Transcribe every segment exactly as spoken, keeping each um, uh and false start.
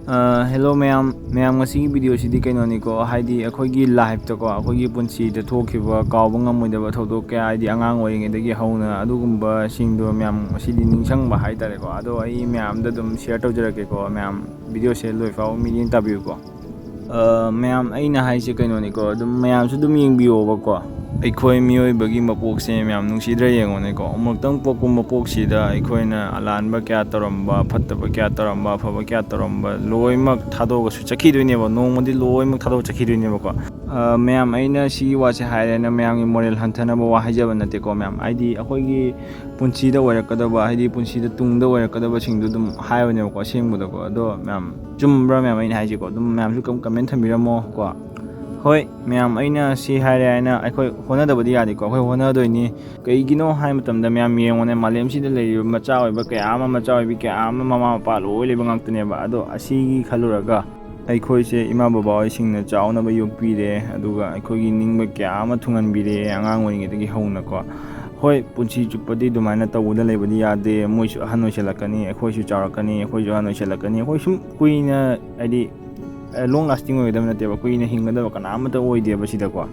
Hello ꯃꯌꯥꯝ, ꯃꯌꯥꯝ ꯉꯁꯤꯒꯤ ꯚꯤꯗꯤꯑꯣꯁꯤꯗꯤ ꯀꯩꯅꯣꯅꯤꯀꯣ, ꯍꯥꯏꯗꯤ ꯑꯩꯈꯣꯏꯒꯤ ꯂꯥꯏꯐꯇꯀꯣ, ꯑꯩꯈꯣꯏꯒꯤ ꯄꯨꯟꯁꯤꯗ ꯊꯣꯛꯈꯤꯕ ꯀꯥꯎꯕ ꯉꯝꯃꯣꯏꯗꯕ ꯊꯧꯗꯣꯛ ꯀꯌꯥ, ꯍꯥꯏꯗꯤ ꯑꯉꯥꯡ ꯑꯣꯏꯔꯤꯉꯩꯗꯒꯤ ꯍꯧꯅ ꯑꯗꯨꯒꯨꯝꯕꯁꯤꯡꯗꯣ ꯃꯌꯥꯝ ꯉꯁꯤꯗꯤ ꯅꯤꯡꯁꯤꯡꯕ ꯍꯥꯏꯇꯥꯔꯦꯀꯣ꯫ ꯑꯗꯣ ꯑꯩ ꯃꯌꯥꯝꯗ ꯑꯗꯨꯝ ꯁꯤꯌꯔ ꯇꯧꯖꯔꯛꯀꯦꯀꯣ꯫ ꯃꯌꯥꯝ ꯚꯤꯗꯤꯑꯣꯁꯦ ꯂꯣꯏ ꯐꯥꯎꯕ ꯃꯤꯠꯌꯦꯡ ꯇꯥꯕꯤꯌꯨꯀꯣ꯫ ꯑ, ꯃꯌꯥꯝ ꯑꯩꯅ ꯍꯥꯏꯁꯦ ꯀꯩꯅꯣꯅꯤꯀꯣ, ꯑꯗꯨꯝ ꯃꯌꯥꯝꯁꯨ ꯑꯗꯨꯝ ꯌꯦꯡꯕꯤꯌꯣꯕꯀꯣ꯫ ꯑꯩꯈꯣꯏ ꯃꯤꯑꯣꯏꯕꯒꯤ ꯃꯄꯣꯛꯁꯦ ꯃꯌꯥꯝ ꯅꯨꯡꯁꯤꯗ꯭ꯔꯥ ꯌꯦꯡꯉꯣꯅꯦꯀꯣ꯫ ꯑꯃꯨꯛꯇꯪ ꯄꯣꯛꯄ ꯃꯄꯣꯛꯁꯤꯗ ꯑꯩꯈꯣꯏꯅ ꯑꯂꯥꯟꯕ ꯀꯌꯥ ꯇꯧꯔꯝꯕ, ꯐꯠꯇꯕ ꯀꯌꯥ ꯇꯧꯔꯝꯕ, ꯑꯐꯕ ꯀꯌꯥ ꯇꯧꯔꯝꯕ ꯂꯣꯏꯅꯃꯛ ꯊꯥꯗꯣꯛꯑꯒꯁꯨ ꯆꯠꯈꯤꯗꯣꯏꯅꯦꯕ꯫ ꯅꯣꯡꯃꯗꯤ ꯂꯣꯏꯅꯃꯛ ꯊꯥꯗꯣꯛꯑ ꯆꯠꯈꯤꯗꯣꯏꯅꯦꯕꯀꯣ꯫ ꯑ, ꯃꯌꯥꯝ, ꯑꯩꯅ ꯁꯤꯒꯤ ꯋꯥꯁꯦ ꯍꯥꯏꯔꯦꯅ ꯃꯌꯥꯝꯒꯤ ꯃꯣꯔꯦꯜ ꯍꯟꯊꯅꯕ ꯋꯥ ꯍꯥꯏꯖꯕ ꯅꯠꯇꯦꯀꯣ ꯃꯌꯥꯝ꯫ ꯍꯥꯏꯗꯤ ꯑꯩꯈꯣꯏꯒꯤ ꯄꯨꯟꯁꯤꯗ ꯑꯣꯏꯔꯛꯀꯗꯕ, ꯍꯥꯏꯗꯤ ꯄꯨꯟꯁꯤꯗ ꯇꯨꯡꯗ ꯑꯣꯏꯔꯛꯀꯗꯕꯁꯤꯡꯗꯣ ꯑꯗꯨꯝ ꯍꯥꯏꯕꯅꯦꯕꯀꯣ, ꯑꯁꯦꯡꯕꯗꯀꯣ꯫ ꯑꯗꯣ ꯃꯌꯥꯝ, ꯆꯨꯝꯕ꯭ꯔꯥ ꯃꯌꯥꯝ ꯑꯩꯅ ꯍꯥꯏꯁꯦꯀꯣ? ꯑꯗꯨꯝ ꯃꯌꯥꯝꯁꯨ ꯀꯝ-, ꯀꯃꯦꯟ ꯊꯝꯕꯤꯔꯝꯃꯣ ꯀꯣ꯫ ꯍꯣꯏ ꯃꯌꯥꯝ, ꯑꯩꯅ ꯁꯤ ꯍꯥꯏꯔꯦ ꯍꯥꯏꯅ ꯑꯩꯈꯣꯏ ꯍꯣꯠꯅꯗꯕꯗꯤ ꯌꯥꯗꯦꯀꯣ, ꯑꯩꯈꯣꯏ ꯍꯣꯠꯅꯗꯣꯏꯅꯤ꯫ ꯀꯩꯒꯤꯅꯣ ꯍꯥꯏꯕ ꯃꯇꯝꯗ ꯃꯌꯥꯝ ꯌꯦꯡꯉꯣꯅꯦ, ꯃꯥꯂꯦꯝꯁꯤꯗ ꯂꯩꯔꯤꯕ ꯃꯆꯥ ꯑꯣꯏꯕ ꯀꯌꯥ ꯑꯃ, ꯃꯆꯥ ꯑꯣꯏꯕꯤ ꯀꯌꯥ ꯑꯃ ꯃꯃꯥ ꯃꯄꯥ ꯂꯣꯏ ꯂꯩꯕ ꯉꯥꯛꯇꯅꯦꯕ꯫ ꯑꯗꯣ ꯑꯁꯤꯒꯤ ꯈꯜꯂꯨꯔꯒ ꯑꯩꯈꯣꯏꯁꯦ ꯏꯃꯥ ꯕꯕꯥ ꯍꯣꯏꯁꯤꯡꯅ ꯆꯥꯎꯅꯕ ꯌꯣꯛꯄꯤꯔꯦ, ꯑꯗꯨꯒ ꯑꯩꯈꯣꯏꯒꯤ ꯅꯤꯡꯕ ꯀꯌꯥ ꯑꯃ ꯊꯨꯡꯍꯟꯕꯤꯔꯦ ꯑꯉꯥꯡ ꯑꯣꯏꯔꯤꯉꯩꯗꯒꯤ ꯍꯧꯅꯀꯣ꯫ ꯍꯣꯏ, ꯄꯨꯟꯁꯤ ꯆꯨꯞꯄꯗꯤ ꯑꯗꯨꯃꯥꯏꯅ ꯇꯧꯕꯗ ꯂꯩꯕꯗꯤ ꯌꯥꯗꯦ꯫ ꯃꯣꯏꯁꯨ ꯑꯍꯟ ꯑꯣꯏꯁꯜꯂꯛꯀꯅꯤ, ꯑꯩꯈꯣꯏꯁꯨ ꯆꯥꯎꯔꯛꯀꯅꯤ, ꯑꯩꯈꯣꯏꯁꯨ ꯑꯍꯟ ꯑꯣꯏꯁꯜꯂꯛꯀꯅꯤ꯫ ꯑꯩꯈꯣꯏ ꯁꯨꯝ ꯀꯨꯏꯅ, ꯍꯥꯏꯗꯤ, ꯂꯣꯡ ꯂꯥꯁꯇꯤꯡ ꯑꯣꯏꯒꯗꯕ ꯅꯠꯇꯦꯕ, ꯀꯨꯏꯅ ꯍꯤꯡꯒꯗꯕ ꯀꯅꯥ ꯑꯃꯠꯇ ꯑꯣꯏꯗꯦꯕ ꯁꯤꯗꯀꯣ꯫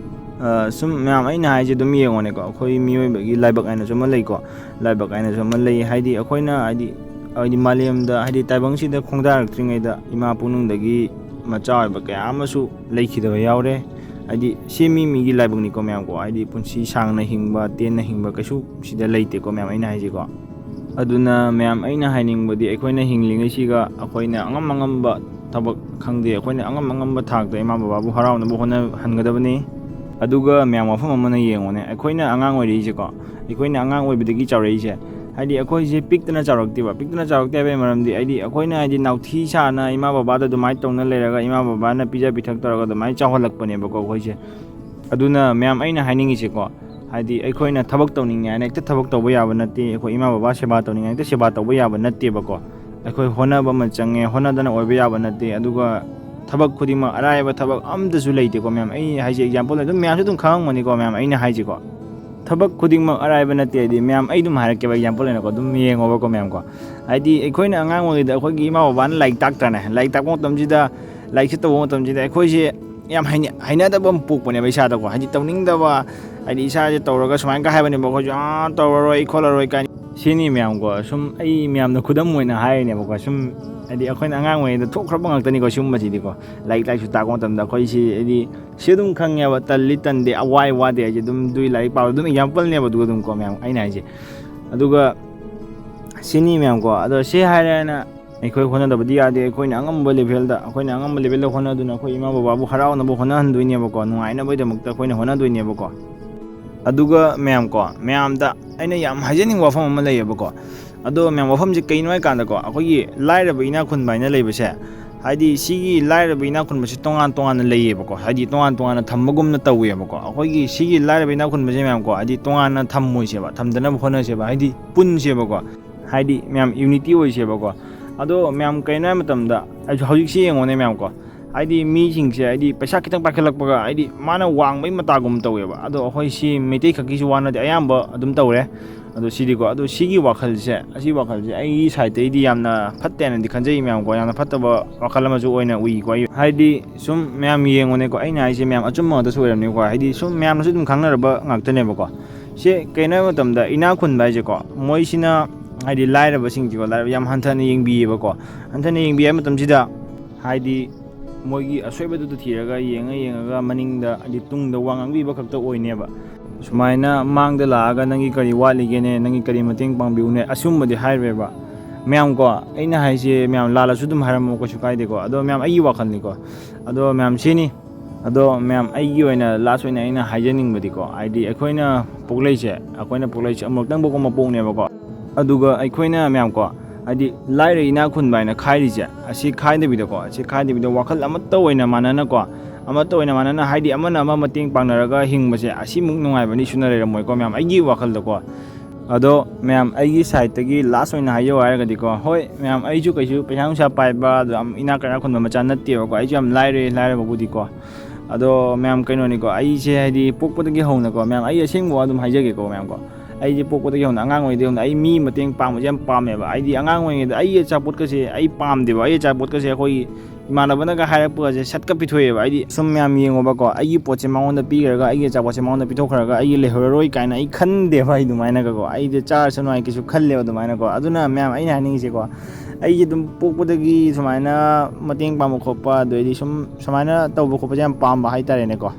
ꯑ, ꯁꯨꯝ ꯃꯌꯥꯝ, ꯑꯩꯅ ꯍꯥꯏꯁꯦ ꯑꯗꯨꯝ ꯌꯦꯡꯉꯣꯅꯦꯀꯣ, ꯑꯩꯈꯣꯏ ꯃꯤꯑꯣꯏꯕꯒꯤ ꯂꯥꯏꯕꯛ ꯍꯥꯏꯅꯁꯨ ꯑꯃ ꯂꯩꯀꯣ꯫ ꯂꯥꯏꯕꯛ ꯍꯥꯏꯅꯁꯨ ꯑꯃ ꯂꯩ꯫ ꯍꯥꯏꯗꯤ ꯑꯩꯈꯣꯏꯅ, ꯍꯥꯏꯗꯤ, ꯍꯥꯏꯗꯤ ꯃꯥꯂꯦꯝꯗ, ꯍꯥꯏꯗꯤ ꯇꯥꯏꯕꯪꯁꯤꯗ ꯈꯣꯡꯗꯥꯔꯛꯇ꯭ꯔꯤꯉꯩꯗ ꯏꯃꯥ ꯄꯨꯛꯅꯨꯡꯗꯒꯤ ꯃꯆꯥ ꯑꯣꯏꯕ ꯀꯌꯥ ꯑꯃꯁꯨ ꯂꯩꯈꯤꯗꯕ ꯌꯥꯎꯔꯦ꯫ ꯍꯥꯏꯗꯤ ꯁꯤ ꯃꯤ ꯃꯤꯒꯤ ꯂꯥꯏꯕꯛꯅꯤꯀꯣ ꯃꯌꯥꯝꯀꯣ꯫ ꯍꯥꯏꯗꯤ ꯄꯨꯟꯁꯤ ꯁꯥꯡꯅ ꯍꯤꯡꯕ, ꯇꯦꯟꯅ ꯍꯤꯡꯕ ꯀꯩꯁꯨ ꯁꯤꯗ ꯂꯩꯇꯦꯀꯣ ꯃꯌꯥꯝ, ꯑꯩꯅ ꯍꯥꯏꯁꯤꯀꯣ꯫ ꯑꯗꯨꯅ ꯃꯌꯥꯝ, ꯑꯩꯅ ꯍꯥꯏꯅꯤꯡꯕꯗꯤ ꯑꯩꯈꯣꯏꯅ ꯍꯤꯡꯂꯤꯉꯩꯁꯤꯒ ꯑꯩꯈꯣꯏꯅ ꯑꯉꯝ ꯑꯉꯝꯕ ꯊꯕꯛ ꯈꯪꯗꯦ, ꯑꯩꯈꯣꯏꯅ ꯑꯉꯝ ꯑꯉꯝꯕ ꯊꯥꯛꯇ ꯏꯃꯥ ꯕꯕꯥꯕꯨ ꯍꯔꯥꯎꯅꯕ ꯍꯣꯠꯅꯍꯟꯒꯗꯕꯅꯤ꯫ ꯑꯗꯨꯒ ꯃꯌꯥꯝ, ꯋꯥꯐꯝ ꯑꯃꯅ ꯌꯦꯡꯉꯨꯅꯦ, ꯑꯩꯈꯣꯏꯅ ꯑꯉꯥꯡ ꯑꯣꯏꯔꯛꯏꯁꯦꯀꯣ, ꯑꯩꯈꯣꯏꯅ ꯑꯉꯥꯡ ꯑꯣꯏꯕꯗꯒꯤ ꯆꯥꯎꯔꯛꯏꯁꯦ, ꯍꯥꯏꯗꯤ ꯑꯩꯈꯣꯏꯁꯦ ꯄꯤꯛꯇꯅ ꯆꯥꯎꯔꯛꯇꯦꯕ꯫ ꯄꯤꯛꯇꯅ ꯆꯥꯎꯔꯛꯇꯦ ꯍꯥꯏꯕꯒꯤ ꯃꯔꯝꯗꯤ, ꯍꯥꯏꯗꯤ ꯑꯩꯈꯣꯏꯅ, ꯍꯥꯏꯗꯤ ꯅꯥꯎꯊꯤ ꯁꯥꯅ ꯏꯃꯥ ꯕꯕꯥꯗ ꯑꯗꯨꯃꯥꯏꯅ ꯇꯧꯅ ꯂꯩꯔꯒ, ꯏꯃꯥ ꯕꯕꯥꯅ ꯄꯤꯖ ꯄꯤꯊꯛ ꯇꯧꯔꯒ ꯑꯗꯨꯃꯥꯏꯅ ꯆꯥꯎꯍꯜꯂꯛꯄꯅꯦꯕꯀꯣ ꯑꯩꯈꯣꯏꯁꯦ꯫ ꯑꯗꯨꯅ ꯃꯌꯥꯝ, ꯑꯩꯅ ꯍꯥꯏꯅꯤꯡꯉꯤꯁꯦꯀꯣ, ꯍꯥꯏꯗꯤ ꯑꯩꯈꯣꯏꯅ ꯊꯕꯛ ꯇꯧꯅꯤꯡꯉꯦ ꯍꯥꯏꯅ ꯍꯦꯛꯇ ꯊꯕꯛ ꯇꯧꯕ ꯌꯥꯕ ꯅꯠꯇꯦ꯫ ꯑꯩꯈꯣꯏ ꯏꯃꯥ ꯕꯕꯥ ꯁꯦꯕꯥ ꯇꯧꯅꯤꯡꯉꯦ ꯍꯦꯛꯇ ꯁꯦꯕꯥ ꯇꯧꯕ ꯌꯥꯕ ꯅꯠꯇꯦꯕꯀꯣ꯫ ꯑꯩꯈꯣꯏ ꯍꯣꯠꯅꯕ ꯑꯃ ꯆꯪꯉꯦ, ꯍꯣꯠꯅꯗꯅ ꯑꯣꯏꯕ ꯌꯥꯕ ꯅꯠꯇꯦ꯫ ꯑꯗꯨꯒ ꯊꯕꯛ ꯈꯨꯗꯤꯡꯃꯛ, ꯑꯔꯥꯏꯕ ꯊꯕꯛ ꯑꯝꯇꯁꯨ ꯂꯩꯇꯦꯀꯣ ꯃꯌꯥꯝ꯫ ꯑꯩ ꯍꯥꯏꯁꯦ ꯑꯦꯛꯖꯥꯝꯄꯜ ꯑꯗꯨꯝ ꯃꯌꯥꯝꯁꯨ ꯑꯗꯨꯝ ꯈꯪꯉꯝꯒꯅꯤꯀꯣ ꯃꯌꯥꯝ, ꯑꯩꯅ ꯍꯥꯏꯁꯦꯀꯣ꯫ ꯊꯕꯛ ꯈꯨꯗꯤꯡꯃꯛ ꯑꯔꯥꯏꯕ ꯅꯠꯇꯦ꯫ ꯍꯥꯏꯗꯤ ꯃꯌꯥꯝ, ꯑꯩ ꯑꯗꯨꯝ ꯍꯥꯏꯔꯛꯀꯦꯕ, ꯑꯦꯛꯖꯥꯝꯄꯜ ꯑꯣꯏꯅꯀꯣ, ꯑꯗꯨꯝ ꯌꯦꯡꯉꯣꯕꯀꯣ ꯃꯌꯥꯝꯀꯣ꯫ ꯍꯥꯏꯗꯤ ꯑꯩꯈꯣꯏꯅ ꯑꯉꯥꯡ ꯑꯣꯏꯔꯤꯉꯩꯗ ꯑꯩꯈꯣꯏꯒꯤ ꯏꯃꯥ ꯕꯕꯥꯅ ꯂꯥꯏꯔꯤꯛ ꯇꯥꯛꯇ꯭ꯔꯅꯦ? ꯂꯥꯏꯔꯤꯛ ꯇꯥꯛꯄ ꯃꯇꯝꯁꯤꯗ, ꯂꯥꯏꯔꯤꯛꯁꯦ ꯇꯧꯕ ꯃꯇꯝꯁꯤꯗ ꯑꯩꯈꯣꯏꯁꯦ ꯌꯥꯝ ꯍꯩꯅ-, ꯍꯩꯅꯗꯕ ꯑꯃ ꯄꯣꯛꯄꯅꯦꯕ ꯏꯁꯥꯗꯀꯣ꯫ ꯍꯥꯏꯗꯤ ꯇꯧꯅꯤꯡꯗꯕ, ꯍꯥꯏꯗꯤ ꯏꯁꯥꯁꯦ ꯇꯧꯔꯒ ꯁꯨꯃꯥꯏꯅꯒ ꯍꯥꯏꯕꯅꯦꯕ ꯑꯩꯈꯣꯏꯁꯨ, "ꯑꯥ, ꯇꯧꯔꯔꯣꯏ ꯈꯣꯠꯂꯔꯣꯏ" ꯀꯥꯏꯅ꯫ ꯁꯤꯅꯤ ꯃꯌꯥꯝꯀꯣ, ꯁꯨꯝ ꯑꯩ ꯃꯌꯥꯝꯅ ꯈꯨꯗꯝ ꯑꯣꯏꯅ ꯍꯥꯏꯔꯤꯅꯦꯕꯀꯣ꯫ ꯁꯨꯝ ꯍꯥꯏꯗꯤ ꯑꯩꯈꯣꯏꯅ ꯑꯉꯥꯡ ꯑꯣꯏꯔꯤꯉꯩꯗ ꯊꯣꯛꯈ꯭ꯔꯕ ꯉꯥꯛꯇꯅꯤꯀꯣ ꯁꯤꯒꯨꯝꯕꯁꯤꯗꯤꯀꯣ꯫ ꯂꯥꯏꯔꯤꯛ ꯂꯥꯏꯁꯨ ꯇꯥꯛꯄ ꯃꯇꯝꯗ ꯑꯩꯈꯣꯏꯁꯤ ꯍꯥꯏꯗꯤ ꯁꯤ ꯑꯗꯨꯝ ꯈꯪꯉꯦꯕ, ꯇꯜꯂꯤ ꯇꯟꯗꯦ, ꯋꯥꯏ ꯋꯥꯗꯦ ꯍꯥꯏꯁꯦ ꯑꯗꯨꯝ ꯑꯗꯨꯏ ꯂꯥꯏꯔꯤꯛ ꯄꯥꯕ ꯑꯗꯨꯝ ꯑꯦꯛꯖꯥꯝꯄꯜꯅꯦꯕ ꯑꯗꯨꯒ ꯑꯗꯨꯝꯀꯣ ꯃꯌꯥꯝ ꯑꯩꯅ ꯍꯥꯏꯁꯦ꯫ ꯑꯗꯨꯒ ꯁꯤꯅꯤ ꯃꯌꯥꯝꯀꯣ꯫ ꯑꯗꯣ ꯁꯤ ꯍꯥꯏꯔꯦꯅ ꯑꯩꯈꯣꯏ ꯍꯣꯠꯅꯗꯕꯗꯤ ꯌꯥꯗꯦ꯫ ꯑꯩꯈꯣꯏꯅ ꯑꯉꯝꯕ ꯂꯦꯚꯦꯜꯗ, ꯑꯩꯈꯣꯏꯅ ꯑꯉꯝꯕ ꯂꯦꯚꯦꯜꯗ ꯍꯣꯠꯅꯗꯨꯅ ꯑꯩꯈꯣꯏ ꯏꯃꯥ ꯕꯕꯥꯕꯨ ꯍꯔꯥꯎꯅꯕ ꯍꯣꯠꯅꯍꯟꯗꯣꯏꯅꯦꯕꯀꯣ, ꯅꯨꯡꯉꯥꯏꯅꯕꯒꯤꯗꯃꯛꯇ ꯑꯩꯈꯣꯏꯅ ꯍꯣꯠꯅꯗꯣꯏꯅꯦꯕꯀꯣ꯫ ꯑꯗꯨꯒ ꯃꯌꯥꯝꯀꯣ, ꯃꯌꯥꯝꯗ ꯑꯩꯅ ꯌꯥꯝ ꯍꯥꯏꯖꯅꯤꯡꯕ ꯋꯥꯐꯝ ꯑꯃ ꯂꯩꯌꯦꯕꯀꯣ꯫ ꯑꯗꯣ ꯃꯌꯥꯝ, ꯋꯥꯐꯝꯁꯦ ꯀꯩꯅꯣ ꯍꯥꯏꯀꯥꯟꯗꯀꯣ, ꯑꯩꯈꯣꯏꯒꯤ ꯂꯥꯏꯔꯕ ꯏꯅꯥꯛ ꯈꯨꯟꯕ ꯍꯥꯏꯅ ꯂꯩꯕꯁꯦ, ꯍꯥꯏꯗꯤ ꯁꯤꯒꯤ ꯂꯥꯏꯔꯕ ꯏꯅꯥꯛ ꯈꯨꯟꯕꯁꯦ ꯇꯣꯉꯥꯟ ꯇꯣꯉꯥꯟꯅ ꯂꯩꯌꯦꯕꯀꯣ, ꯍꯥꯏꯗꯤ ꯇꯣꯉꯥꯟ ꯇꯣꯉꯥꯟꯅ ꯊꯝꯕꯒꯨꯝꯅ ꯇꯧꯋꯦꯕꯀꯣ꯫ ꯑꯩꯈꯣꯏꯒꯤ ꯁꯤꯒꯤ ꯂꯥꯏꯔꯕ ꯏꯅꯥꯛ ꯈꯨꯟꯕꯁꯦ ꯃꯌꯥꯝꯀꯣ, ꯍꯥꯏꯗꯤ ꯇꯣꯉꯥꯟꯅ ꯊꯝꯃꯣꯏꯁꯦꯕ, ꯊꯝꯗꯅꯕ ꯍꯣꯠꯅꯁꯦꯕ, ꯍꯥꯏꯗꯤ ꯄꯨꯟꯁꯦꯕꯀꯣ, ꯍꯥꯏꯗꯤ ꯃꯌꯥꯝ ꯌꯨꯅꯤꯇꯤ ꯑꯣꯏꯁꯦꯕꯀꯣ꯫ ꯑꯗꯣ ꯃꯌꯥꯝ ꯀꯩꯅꯣ ꯍꯥꯏ ꯃꯇꯝꯗ, ꯑꯩꯁꯨ ꯍꯧꯖꯤꯛꯁꯤ ꯌꯦꯡꯉꯣꯅꯦ ꯃꯌꯥꯝꯀꯣ, ꯍꯥꯏꯗꯤ ꯃꯤꯁꯤꯡꯁꯦ ꯍꯥꯏꯗꯤ ꯄꯩꯁꯥ ꯈꯤꯇꯪ ꯄꯥꯏꯈꯠꯂꯛꯄꯒ ꯍꯥꯏꯗꯤ ꯃꯥꯅ ꯋꯥꯡꯕꯩ ꯃꯇꯥꯒꯨꯝ ꯇꯧꯋꯦꯕ꯫ ꯑꯗꯣ ꯑꯩꯈꯣꯏ ꯁꯤ ꯃꯩꯇꯩ ꯈꯛꯀꯤꯁꯨ ꯋꯥ ꯅꯠꯇꯦ, ꯑꯌꯥꯝꯕ ꯑꯗꯨꯝ ꯇꯧꯔꯦ꯫ ꯑꯗꯣ ꯁꯤꯗꯤꯀꯣ, ꯑꯗꯣ ꯁꯤꯒꯤ ꯋꯥꯈꯜꯁꯦ, ꯑꯁꯤ ꯋꯥꯈꯜꯁꯦ ꯑꯩꯒꯤ ꯁꯥꯏꯠꯇꯩꯗꯤ ꯌꯥꯝꯅ ꯐꯠꯇꯦ ꯍꯥꯏꯅꯗꯤ ꯈꯟꯖꯩ ꯃꯌꯥꯝꯀꯣ, ꯌꯥꯝꯅ ꯐꯠꯇꯕ ꯋꯥꯈꯜ ꯑꯃꯁꯨ ꯑꯣꯏꯅ ꯎꯏꯀꯣ꯫ ꯑꯩ ꯍꯥꯏꯗꯤ ꯁꯨꯝ ꯃꯌꯥꯝ ꯌꯦꯡꯉꯨꯅꯦꯀꯣ, ꯑꯩꯅ ꯍꯥꯏꯁꯦ ꯃꯌꯥꯝ ꯑꯆꯨꯝꯕ ꯉꯥꯛꯇꯁꯨ ꯑꯣꯏꯔꯝꯅꯤꯀꯣ, ꯍꯥꯏꯗꯤ ꯁꯨꯝ ꯃꯌꯥꯝꯅꯁꯨ ꯑꯗꯨꯝ ꯈꯪꯅꯔꯕ ꯉꯥꯛꯇꯅꯦꯕꯀꯣ꯫ ꯁꯤ ꯀꯩꯅꯣ ꯍꯥꯏꯕ ꯃꯇꯝꯗ, ꯏꯅꯥꯛ ꯈꯨꯟꯕ ꯍꯥꯏꯁꯦꯀꯣ, ꯃꯣꯏꯁꯤꯅ ꯍꯥꯏꯗꯤ ꯂꯥꯏꯔꯕꯁꯤꯡꯁꯤꯀꯣ, ꯂꯥꯏꯔꯕ ꯌꯥꯝ ꯍꯟꯊꯅ ꯌꯦꯡꯕꯤꯌꯦꯕꯀꯣ꯫ ꯍꯟꯊꯅ ꯌꯦꯡꯕꯤ ꯍꯥꯏꯕ ꯃꯇꯝꯁꯤꯗ ꯍꯥꯏꯗꯤ ꯃꯣꯏꯒꯤ ꯑꯁꯣꯏꯕꯗꯨꯗ ꯊꯤꯔꯒ, ꯌꯦꯡꯉ ꯌꯦꯡꯉꯒ ꯃꯅꯤꯡꯗ ꯍꯥꯏꯗꯤ ꯇꯨꯡꯗ ꯋꯥ ꯉꯥꯡꯕꯤꯕ ꯈꯛꯇ ꯑꯣꯏꯅꯦꯕ꯫ ꯁꯨꯃꯥꯏꯅ ꯃꯥꯡꯗ ꯂꯥꯛꯑꯒ "ꯅꯪꯒꯤ ꯀꯔꯤ ꯋꯥꯠꯂꯤꯒꯦꯅꯦ, ꯅꯪꯒꯤ ꯀꯔꯤ ꯃꯇꯦꯡ ꯄꯥꯡꯕꯤꯌꯨꯅꯦ?" ꯑꯁꯤꯒꯨꯝꯕꯗꯤ ꯍꯥꯏꯔꯣꯏꯕ ꯃꯌꯥꯝꯀꯣ꯫ ꯑꯩꯅ ꯍꯥꯏꯁꯦ ꯃꯌꯥꯝ ꯂꯥꯜꯂꯁꯨ ꯑꯗꯨꯝ ꯍꯥꯏꯔꯝꯃꯣ, ꯀꯩꯁꯨ ꯀꯥꯏꯗꯦꯀꯣ꯫ ꯑꯗꯣ ꯃꯌꯥꯝ, ꯑꯩꯒꯤ ꯋꯥꯈꯜꯅꯤꯀꯣ꯫ ꯑꯗꯣ ꯃꯌꯥꯝ ꯁꯤꯅꯤ꯫ ꯑꯗꯣ ꯃꯌꯥꯝ, ꯑꯩꯒꯤ ꯑꯣꯏꯅ ꯂꯥꯁ ꯑꯣꯏꯅ ꯑꯩꯅ ꯍꯥꯏꯖꯅꯤꯡꯕꯗꯤꯀꯣ, ꯍꯥꯏꯗꯤ ꯑꯩꯈꯣꯏꯅ ꯄꯣꯛꯂꯛꯏꯁꯦ, ꯑꯩꯈꯣꯏꯅ ꯄꯣꯛꯂꯛꯏꯁꯦ ꯑꯃꯨꯔꯛꯇꯪ ꯄꯣꯛꯄ ꯃꯄꯣꯛꯅꯦꯕꯀꯣ꯫ ꯑꯗꯨꯒ ꯑꯩꯈꯣꯏꯅ ꯃꯌꯥꯝꯀꯣ, ꯍꯥꯏꯗꯤ ꯂꯥꯏꯔ ꯏꯅꯥꯛ ꯈꯨꯟꯕ ꯍꯥꯏꯅ ꯈꯥꯏꯔꯤꯁꯦ, ꯑꯁꯤ ꯈꯥꯏꯗꯕꯤꯗꯀꯣ, ꯑꯁꯤ ꯈꯥꯏꯗꯕꯤꯗ ꯋꯥꯈꯜ ꯑꯃꯠꯇ ꯑꯣꯏꯅ ꯃꯥꯟꯅꯅꯀꯣ, ꯑꯃꯠꯇ ꯑꯣꯏꯅ ꯃꯥꯟꯅꯅ, ꯍꯥꯏꯗꯤ ꯑꯃꯅ ꯑꯃ ꯃꯇꯦꯡ ꯄꯥꯡꯅꯔꯒ ꯍꯤꯡꯕꯁꯦ, ꯑꯁꯤꯃꯨꯛ ꯅꯨꯡꯉꯥꯏꯕ ꯅꯤꯁꯨ ꯂꯩꯔꯝꯃꯣꯏꯀꯣ ꯃꯌꯥꯝ, ꯑꯩꯒꯤ ꯋꯥꯈꯜꯗꯀꯣ꯫ ꯑꯗꯣ ꯃꯌꯥꯝ, ꯑꯩꯒꯤ ꯁꯥꯏꯠꯇꯒꯤ ꯂꯥꯁ ꯑꯣꯏꯅ ꯍꯥꯏꯖꯧ ꯍꯥꯏꯔꯒꯗꯤꯀꯣ, ꯍꯣꯏ ꯃꯌꯥꯝ, ꯑꯩꯁꯨ ꯀꯩꯁꯨ ꯄꯩꯁꯥ ꯅꯨꯡꯁꯥ ꯄꯥꯏꯕ, ꯑꯗꯣ ꯌꯥꯝ ꯏꯅꯥꯛ ꯀꯩꯔꯥꯛ ꯈꯨꯟꯕ ꯃꯆꯥ ꯅꯠꯇꯦꯕꯀꯣ, ꯑꯩꯁꯨ ꯌꯥꯝ ꯂꯥꯏꯔꯦ, ꯂꯥꯏꯔꯕꯕꯨꯗꯤꯀꯣ꯫ ꯑꯗꯣ ꯃꯌꯥꯝ, ꯀꯩꯅꯣꯅꯤꯀꯣ, ꯑꯩꯁꯦ ꯍꯥꯏꯗꯤ ꯄꯣꯛꯄꯗꯒꯤ ꯍꯧꯅꯀꯣ ꯃꯌꯥꯝ, ꯑꯩ ꯑꯁꯦꯡꯕ ꯋꯥ ꯑꯗꯨꯝ ꯍꯥꯏꯖꯒꯦꯀꯣ ꯃꯌꯥꯝ ꯀꯣ꯫ ꯑꯩꯁꯦ ꯄꯣꯛꯄꯗꯒꯤ ꯍꯧꯅ, ꯑꯉꯥꯡ ꯑꯣꯏꯔꯤꯉꯩꯗꯒꯤ ꯍꯧꯅ ꯑꯩ ꯃꯤ ꯃꯇꯦꯡ ꯄꯥꯡꯕꯁꯦ ꯌꯥꯝ ꯄꯥꯝꯃꯦꯕ꯫ ꯍꯥꯏꯗꯤ ꯑꯉꯥꯡ ꯑꯣꯏꯔꯤꯉꯩꯗ ꯑꯩꯒꯤ ꯑꯆꯥꯄꯣꯠꯀꯁꯦ ꯑꯩ ꯄꯥꯝꯗꯦꯕ꯫ ꯑꯩꯒꯤ ꯑꯆꯥꯄꯣꯠꯀꯁꯦ ꯑꯩꯈꯣꯏꯒꯤ ꯏꯃꯥꯟꯅꯕꯅꯒ ꯍꯥꯏꯔꯛꯄꯒꯁꯦ ꯁꯠꯀ ꯄꯤꯊꯣꯛꯑꯦꯕ꯫ ꯍꯥꯏꯗꯤ ꯁꯨꯝ ꯃꯌꯥꯝ ꯌꯦꯡꯉꯣꯕꯀꯣ, ꯑꯩꯒꯤ ꯄꯣꯠꯁꯦ ꯃꯉꯣꯟꯗ ꯄꯤꯈ꯭ꯔꯒ, ꯑꯩꯒꯤ ꯑꯆꯥꯄꯣꯠꯁꯦ ꯃꯉꯣꯟꯗ ꯄꯤꯊꯣꯛꯈ꯭ꯔꯒ ꯑꯩꯒꯤ ꯂꯩꯍꯧꯔꯔꯣꯏ ꯀꯥꯏꯅ ꯑꯩ ꯈꯟꯗꯦꯕ꯫ ꯑꯩ ꯑꯗꯨꯃꯥꯏꯅꯒꯀꯣ, ꯑꯩꯗꯤ ꯆꯥꯔꯁꯅꯨ ꯍꯥꯏ ꯀꯩꯁꯨ ꯈꯜꯂꯦꯕ ꯑꯗꯨꯃꯥꯏꯅꯀꯣ꯫ ꯑꯗꯨꯅ ꯃꯌꯥꯝ, ꯑꯩꯅ ꯍꯥꯏꯅꯤꯡꯉꯤꯁꯦꯀꯣ, ꯑꯩꯁꯦ ꯑꯗꯨꯝ ꯄꯣꯛꯄꯗꯒꯤ ꯁꯨꯃꯥꯏꯅ ꯃꯇꯦꯡ ꯄꯥꯡꯕ ꯈꯣꯠꯄ, ꯑꯗꯩꯗꯤ ꯁꯨꯝ ꯁꯨꯃꯥꯏꯅ ꯇꯧꯕ ꯈꯣꯠꯄꯁꯦ ꯌꯥꯝ ꯄꯥꯝꯕ ꯍꯥꯏꯇꯥꯔꯦꯅꯦꯀꯣ꯫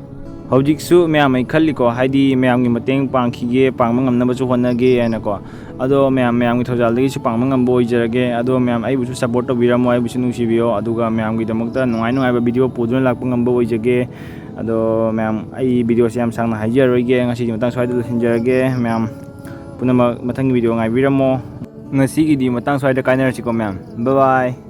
ꯍꯧꯖꯤꯛꯁꯨ ꯃꯌꯥꯝ ꯑꯩ ꯈꯜꯂꯤꯀꯣ, ꯍꯥꯏꯗꯤ ꯃꯌꯥꯝꯒꯤ ꯃꯇꯦꯡ ꯄꯥꯡꯈꯤꯒꯦ, ꯄꯥꯡꯕ ꯉꯝꯅꯕꯁꯨ ꯍꯣꯠꯅꯒꯦ ꯍꯥꯏꯅꯀꯣ꯫ ꯑꯗꯣ ꯃꯌꯥꯝ, ꯃꯌꯥꯝꯒꯤ ꯊꯧꯖꯥꯜꯗꯒꯤꯁꯨ ꯄꯥꯡꯕ ꯉꯝꯕ ꯑꯣꯏꯖꯔꯒꯦ꯫ ꯑꯗꯣ ꯃꯌꯥꯝ ꯑꯩꯕꯨꯁꯨ ꯁꯞꯄꯣꯔꯠ ꯇꯧꯕꯤꯔꯝꯃꯣ, ꯑꯩꯕꯨꯁꯨ ꯅꯨꯡꯁꯤꯕꯤꯌꯣ꯫ ꯑꯗꯨꯒ ꯃꯌꯥꯝꯒꯤꯗꯃꯛꯇ ꯅꯨꯡꯉꯥꯏ ꯅꯨꯡꯉꯥꯏꯕ ꯚꯤꯗꯤꯑꯣ ꯄꯨꯗꯨꯅ ꯂꯥꯛꯄ ꯉꯝꯕ ꯑꯣꯏꯖꯒꯦ꯫ ꯑꯗꯣ ꯃꯌꯥꯝ, ꯑꯩ ꯚꯤꯗꯤꯑꯣꯁꯦ ꯌꯥꯝ ꯁꯥꯡꯅ ꯍꯥꯏꯖꯔꯔꯣꯏꯒꯦ, ꯉꯁꯤꯒꯤ ꯃꯇꯥꯡ ꯁ꯭ꯋꯥꯏꯗ ꯂꯣꯏꯁꯤꯟꯖꯔꯒꯦ꯫ ꯃꯌꯥꯝ ꯄꯨꯝꯅꯃꯛ ꯃꯊꯪꯒꯤ ꯚꯤꯗꯤꯑꯣ ꯉꯥꯏꯕꯤꯔꯝꯃꯣ꯫ ꯉꯁꯤꯒꯤꯗꯤ ꯃꯇꯥꯡ ꯁ꯭ꯋꯥꯏꯗ ꯀꯥꯏꯅꯔꯁꯤꯀꯣ ꯃꯌꯥꯝ꯫ ꯕꯥꯏ ꯕꯥꯏ꯫